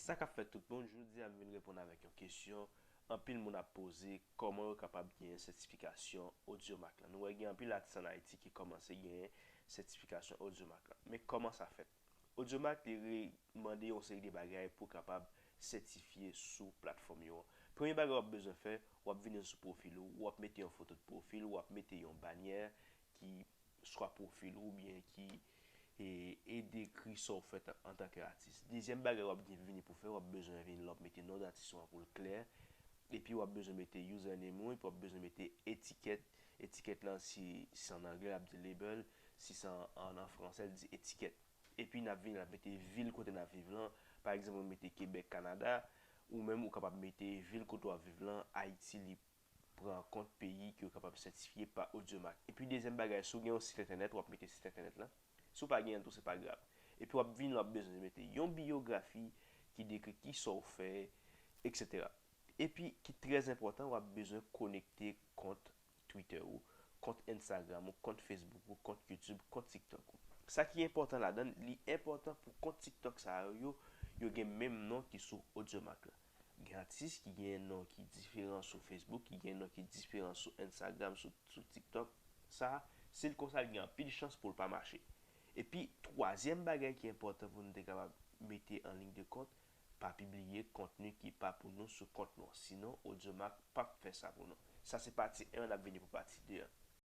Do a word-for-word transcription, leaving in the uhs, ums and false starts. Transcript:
Sa k ap fèt tout moun, jodi a m vin reponn avèk yon kesyon anpil moun ap poze, kòman yo kapab genyen sètifikasyon Audiomack lan. Nou wè gen anpil atis ann Ayiti ki kòmanse genyen sètifikasyon Audiomack lan. Men kòman sa fèt? Audiomack li re- mande yon seri de bagay pou kapab sètifye sou platfòm yo. Premye bagay w ap bezwen fè, w ap vini sou pwofil ou, w ap mete yon foto de pwofil, w ap mete yon banyè ki swa pwofil ou oubyen ki e, e dekri sa w fè an, antanke atis. Dezyèm bagay w ap gen vini pou fè, w ap bezwen vin lè w ap mete non atis ou an pou l klè. Epi w ap bezwen mete username ou, epi w ap bezwen mete etikèt. Etikèt lan, si, si se an anglè, l ap di label. Si se an, an, an fransè, l di etikèt. Epi n ap vin, n ap mete vil kote n ap viv lan. Pa egzanp, mwen mete Québec, Canada. Ou menm, ou kapab mete vil kote w ap viv lan, Ayiti, li pran kont peyi ki yo kapab sètifye pa Audiomack. Epi dezyèm bagay, si w gen yon sit entènèt, w ap mete sit entènèt lan. Si w pa gen yon tou, se pa grav. Epi w ap vin, w ap bezwen mete yon biyografi ki dekri kisa w fè, etsetera. Epi, ki trè enpòtan, w ap bezwen konekte kont Twitter ou, kont Instagram ou, kont Facebook ou, kont YouTube, kont TikTok ou. Sa ki enpòtan ladan l, li enpòtan pou kont TikTok sa yo, yo, yo gen menm non ki sou Audiomack la. Gen atis ki gen non ki diferan sou Facebook, ki gen non ki diferan sou Instagram, sou, sou TikTok. Sa, si l konsa, l gen anpil chans pou l pa mache. Epi, twazyèm bagay ki enpòtan pou nou te kapab mete an liy de kont, pa pibliye kontni ki pa pou nou sou kont nou an. Sinon, Audiomack p ap fè sa pou nou. Sa se pati en, n ap vini pou pati de an.